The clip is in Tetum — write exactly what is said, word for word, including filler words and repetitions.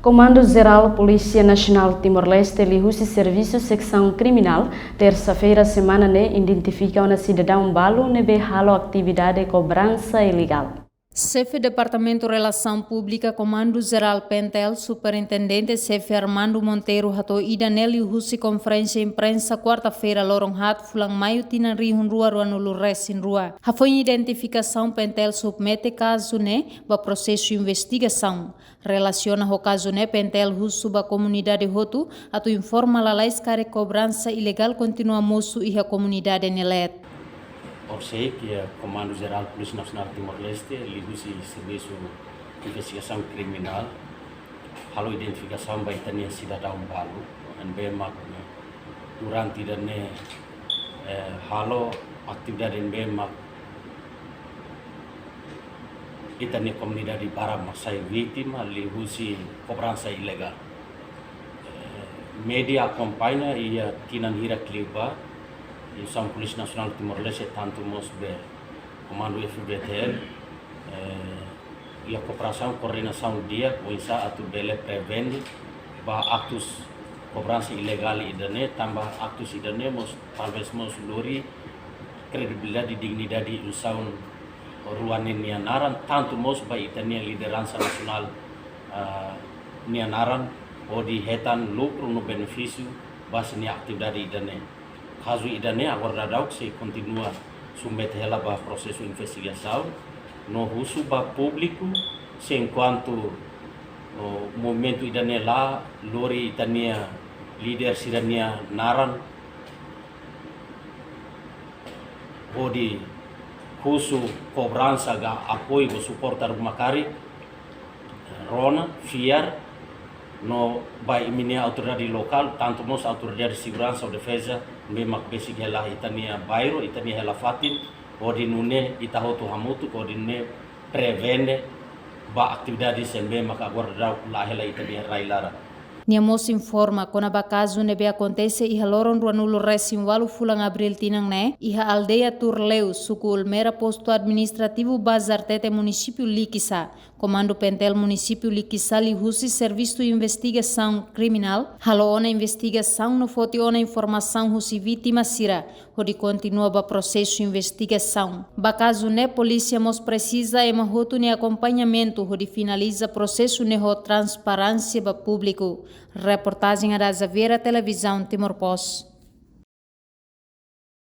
Komandu Jerál Polísia Nasionál Timor-Leste liuhusi Servisu Seksaun Kriminál, tersa-feira semana ne'e identifika ona sidadaun balu ne'ebé halo atividade kobransa ilegál. Xefe Departamentu Relasaun Públika Komandu Jerál PNTL, Superintendente Xefe Armando Monteiro hato'o ida-ne'e liuhusi konferénsia imprensa kuarta-feira loron haat fulan Maiu tinan rihun rua ruanulu resin rua. Hafoin identifikasaun, PNTL submete kazu ne'e ba prosesu investigasaun. Relasiona ho kazu ne'e, PNTL husu ba komunidade hotu atu informa lalais karik kobransa ilegál kontinua mosu iha komunidade nia leet. Orsida Komandu Jerál Polísia Nasionál Timor-Leste liuhusi Servisu Investigasaun Kriminál halo identifikasaun ba ita-nia sidadaun balu ne'ebé mak durante ida-ne'e, eh, halo atividade ne'ebé mak ita-nia komunidade barak mak sai vítima liuhusi kobransa ilegál. Eh, média akompaña iha tinan hirak liubá, Instituisaun Polísia Nasionál Timor-Leste, tantu mós be Komandu F-FDTL, eh, iha kooperasaun, koordenasaun di'ak oinsá atu bele prevene ba aktus kobransa ilegál ida-ne'e, tanba aktus ida-ne'e mós talvés mós lori kredibilidade, dignidade instituisaun rua ne'e nia naran, tantu mós ba ita-nia lideransa nasionál, ah, nia naran, hodi hetan lukru no benefísiu ba sira-nia atividade ida-ne'e. Kazu ida-ne'e agora daudaun sei kontinua submete hela ba prosesu investigasaun, no husu ba públiku, se enkuantu, no, movimentu ida-ne'e la lori ita-nia líder sira-nia naran hodi husu kobransa ka apoiu ka suporta ruma karik, rona, fiar, no ba imi-nia autoridade lokál, tantu mós autoridade seguransa ou defeza, ne'ebé mak besik hela ita-nia bairru, ita-nia hela fatin, hodi nune'e ita hotu hamutuk, hodi nune'e prevene ba atividade sira ne'ebé mak agora daudaun la hela ita-nia rai laran. Nia mós informa kona-ba kazu ne'ebé akontese iha loron ruanulu resin ualu fulan Abríl tinan ne'e, iha aldeia Turleu, suku Ulmera, postu administrativu Bazartete, munisípiu Likisá. Komandu PNTL munisípiu Likisá liuhusi Servisu Investigasaun Kriminál halo ona investigasaun no foti ona informasaun husi vítima sira, hodi kontinua ba prosesu investigasaun. Ba kazu ne'e, polísia mós presiza ema hotu nia akompañamentu hodi finaliza prosesu ne'e ho transparénsia ba públiku. Reportajen Ada Xaviera, Televizaun Timor Post.